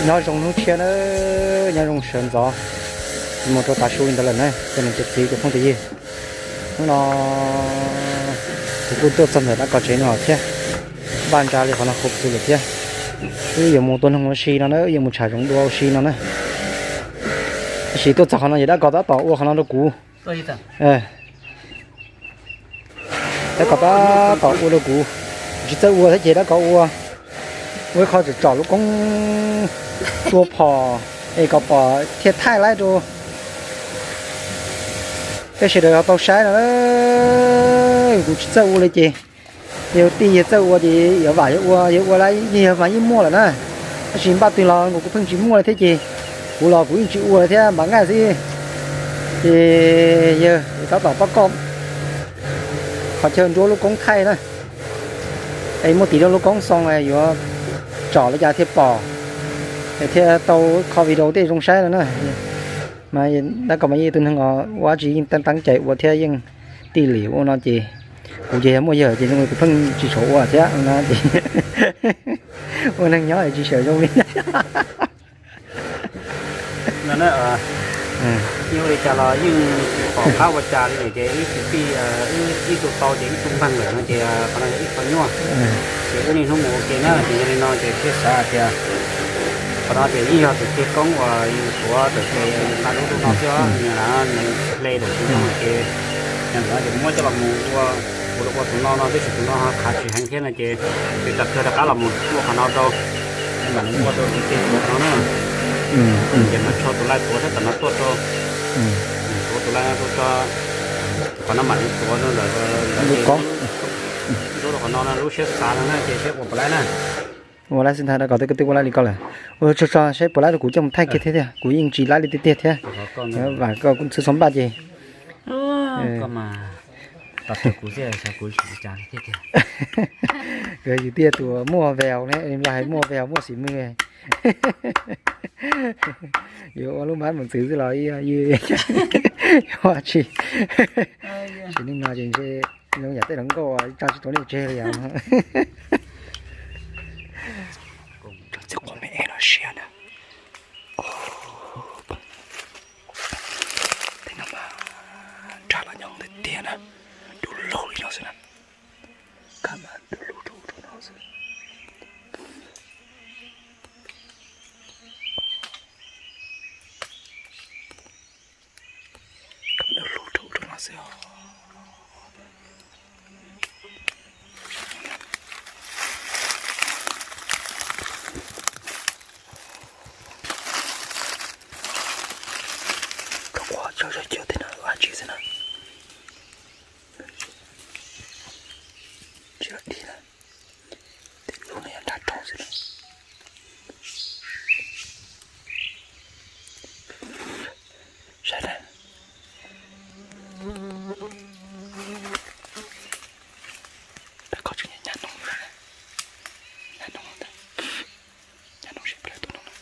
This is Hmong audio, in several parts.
Nyob zoo hnub tshiab na, nyob zoo sawv ntxov, mus rau tav su li ntawd lawm na, cov niam cov txiv cov phooj cov ywg. Hnub no kuv kuj tuaj txog ntawm dab kos tsev no thiab, npaj ntsa li qhov no qhuav xwb lawm thiab. Wb yuav mus tua noog ua si no na, wb yuav mus tsham zoov dua ua si no na. Tab sis tuaj txog qhov no ces dab kos tab tom ua qhov no rau kuv. Dab kos tab tom ua rau kuv, kuv tsis txawj ua thiab ces dab kos ua. Ua ib qho tsom tsom lub koob tua phom es kom pom thiaj thaij laib rau peb sawv daws ho tau saib no. Kuv tsis txawj ua li ces yog tij yog txawj ua ces yuav vam yog ua, yog ua lawm yeej yog mas yeej muaj lawm na. Tab sis npaj twg los kuv kuj pheej tsis muaj li thiab ces kuv los kuv yeej tsis ua li thiab, npav nqaij xwb. Ces yawg tab tom pab koj qhov chaw nruab lub koob thaij na. Es muaj tis rau lub koob xoo yuav tsom li cas thiaj pom, es thiaj tau qho video tej zoo saib no na. Mas dab kos mas yeej tus neeg ua dab tsi yeej teeb teeb cai ua thiab yeej tij lim ua no ces kuv ces yog muaj yawg ces zoo li kuv pheej tsis tshua ua thiab no ces ua neeg nyob tsis sawv zoo li. No na, yeej ua li cas los yeej tsis pom qab ua cas li ces ib tug tij, ib tug tau ces ib tug npeeg lawm no ces qhov no yog ib qho nyuaj. Ces wb niaj hnub mus ua ke na ces yog li no ces thiaj xav hais tias qhov no ces yeej yog tus ceg koob uas yus tuav tawm tes yus xa lub rau no xwb, nws hle lawm ces nyob ntawm no ces kuv muab coj los mus ua, kuv los ua tus no no tab sis tus no ho khav tsis heev thiab no ces kuv tas kawg rov qab los mus ua qhov no rau, mam li ua rau tus ceg tuav no na. Ces mam tsho tus laij tuav sab tom no tuaj rau, tuav tus laij no rau tso, qhov no mam li tuav rau ntawm lub koob, rau qhov no lub siab xav no na ces saib ua puas laib na. Ua laib xwb ntag, dab kos twb ua laib li koj lawm. Ua tso tso saib puas laib rau kuv coj mus thaij kiag thiab tiag, kuv yeej tsis laib li tiag tiag thiab. Vam koj txhua txhua npaj ces. Koj mas, kuv xav kuv tsis cas thiab tiag. Yus tiag tus muaj veu ne, los hais muaj veu muaj xim mws. Yuav ua lub mab mus ntxwv xwb los ib yam, yuav ua tsi. Sim neej no ces ntshe zoo yam tej hluas nkauj tso tsis tau nej tseg li yom. Txiv quav me es los siav na. Tej no mas nrag los nyob tiag tiag na, du lug li no xwb na. Kab mas du lug rau no xwb. Kab du lug rau no xwb os. Koj ua tso zog cuag tej no ua dab tsi xwb na. Tsis ua dab tsi na. Tej lub no yog nrag rau xwb na. Saib na. Dab kos tseem nyab noog, nyab noog ntag, nyab noog seb puas laib tus noog na.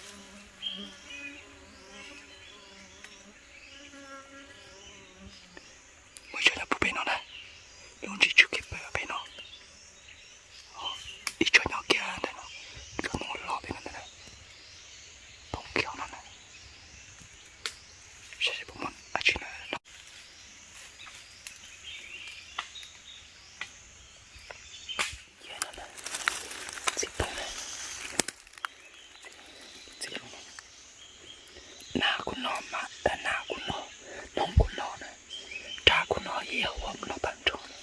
Muaj ib tsob nyob puag pem no na, lub ntsis tsw kiag pem no. Ib tsob nyob kiag ntawm no, lub mus los pem no ntag na. Poob kiag no na. Saib puas muaj dab tsi na. Txiv poob na. Txiv poob. Nas kuv no mas, nas kuv no, noog kuv no na, nrag kuv no, ib yam ua kuv no tag nrho na.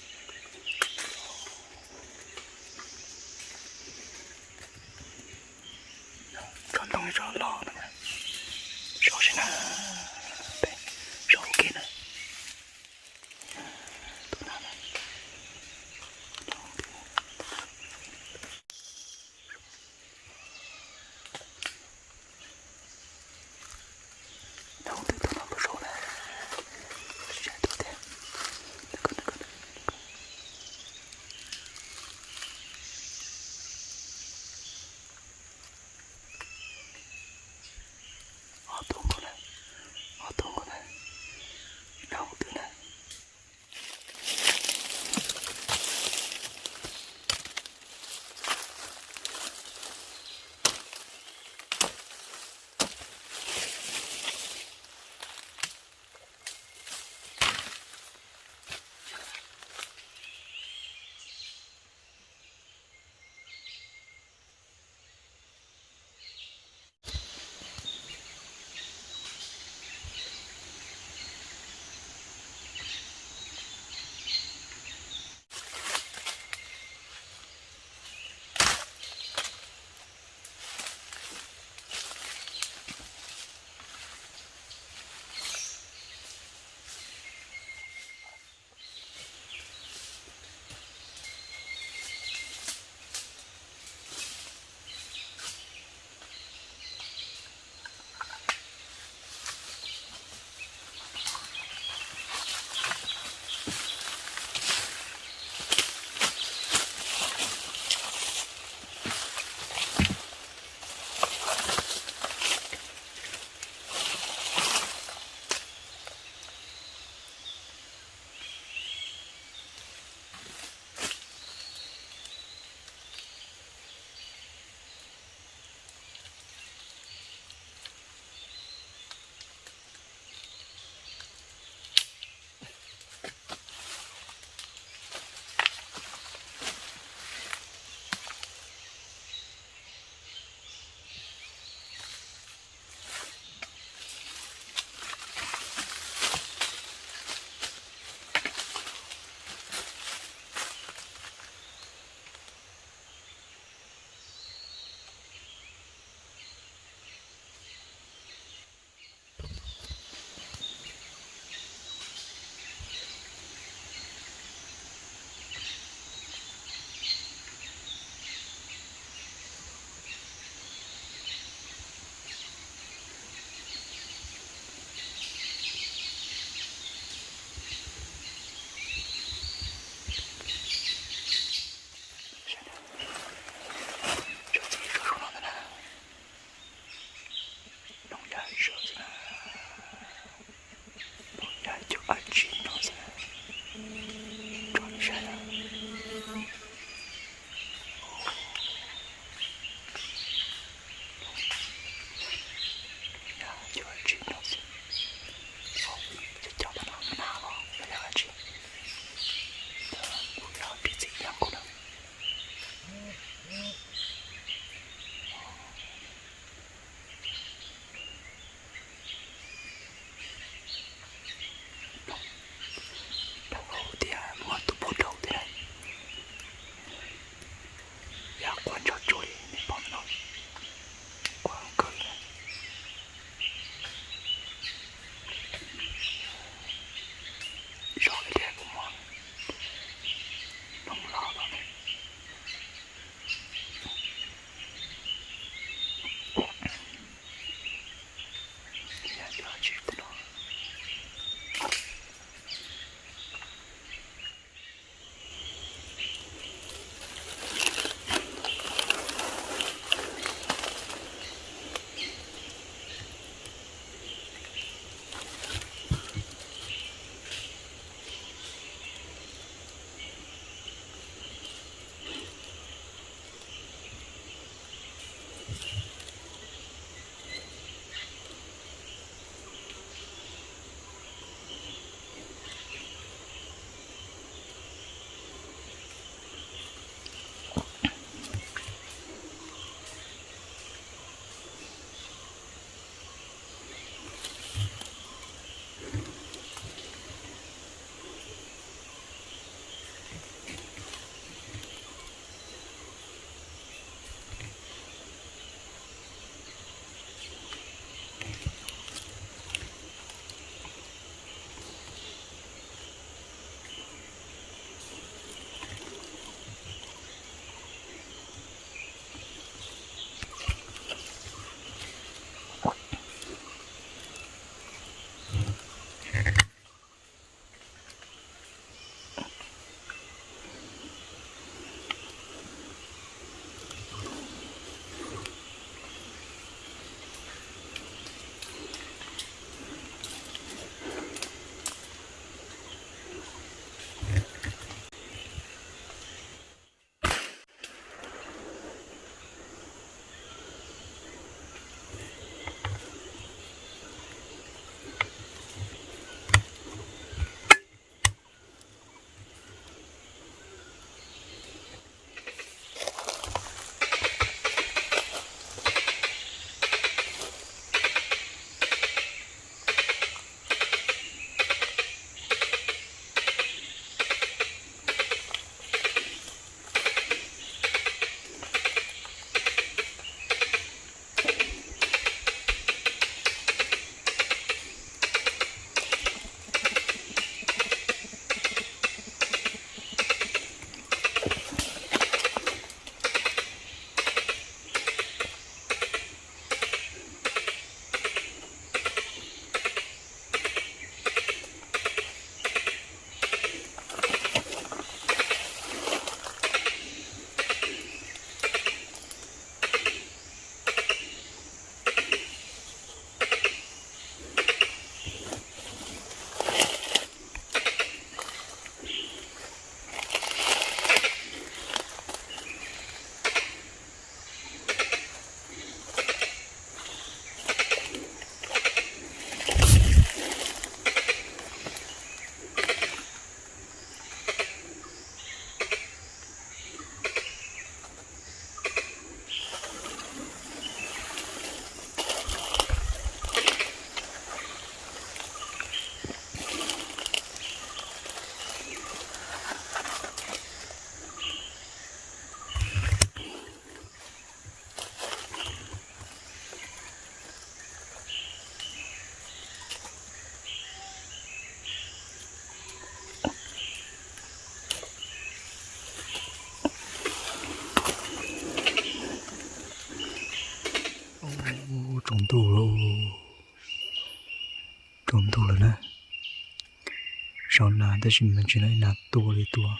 Rau nas tab sis mas tsis tau ib nas tua li, tua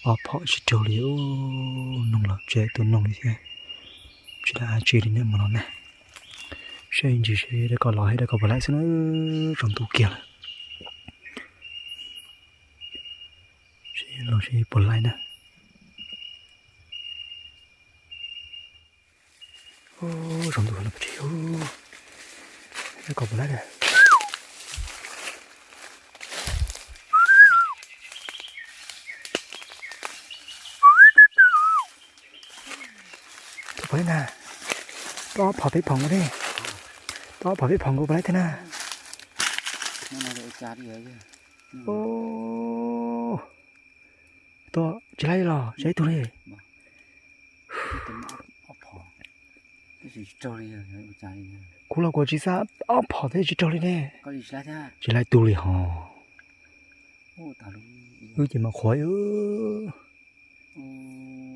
ob phom tsis raug li. Noog los tsis tua noog li thiab, tsis lam tsi li ne hmo no na. Saib ntsis seb dab kom los thiab dab kom puas laij xwb na. Tsaus ntuj kiag lawm, seb los seb puas laij na. Tsaus ntuj no tsis yog, dab kom puas laij na. Tus pog na, tua ob phom peb phom nkaus thiab, tua ob phom peb phom nkaus puas laij thiab na. Tua tsis laij los saib ib tug li. Kuv los kuv tsis xav ob phom thiab tsis raug li ne. Tsis laij tug li hos. Wb ces mas qhuav,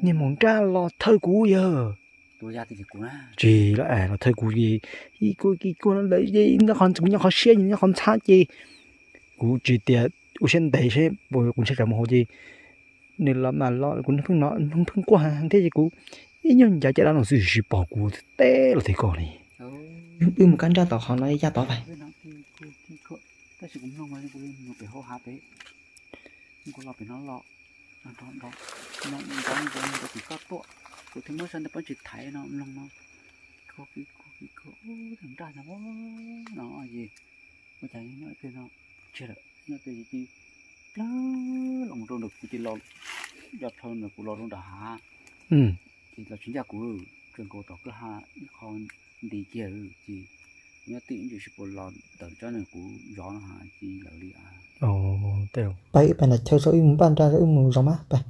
niag maum nraj los thawj kuv yawg. Tsis los, los thawj kuv ces ib kuj ib kuj no lawm ces nyob qhov siab nyob qhov ntxhab ces kuv tsis tias ua siab ntev seb kuv ntshai tsam mus hauv ces nws los mas los kuv pheej no pheej quaj heev thiab ces kuv ib nyuag ncav caj dab no xwb tsis pom kuv teb los twg ko li. Wb mus kab nraj tom qhov no yaj tod pais. Tab sis kuv mloog mas kuv li mus pem hauv hav pem, kuv los pem no los, nrov nrov nrov nrov nrov tim koj tuaj, kuv thiaj muab sab ntawd pab tsis thaiv no mloog no. Khuj khuj khuj khuj, tus nraj no no es ua cas nyob tej no tseg lawm, nyob tej ci plawg los rau nram kuv ces los, cov plhaw nram kuv los rau nram hav. Ces los tsis ncaj kuv, tseem nkaus tom kwj ha ib qho nti kiag ces nyob twj ywm ntsis seb puas los tawm tsob nws kuv zov no ha ces lawm li. Pab wb pab nram chaw tso wb mus npaj nraj wb mus zov mas pab.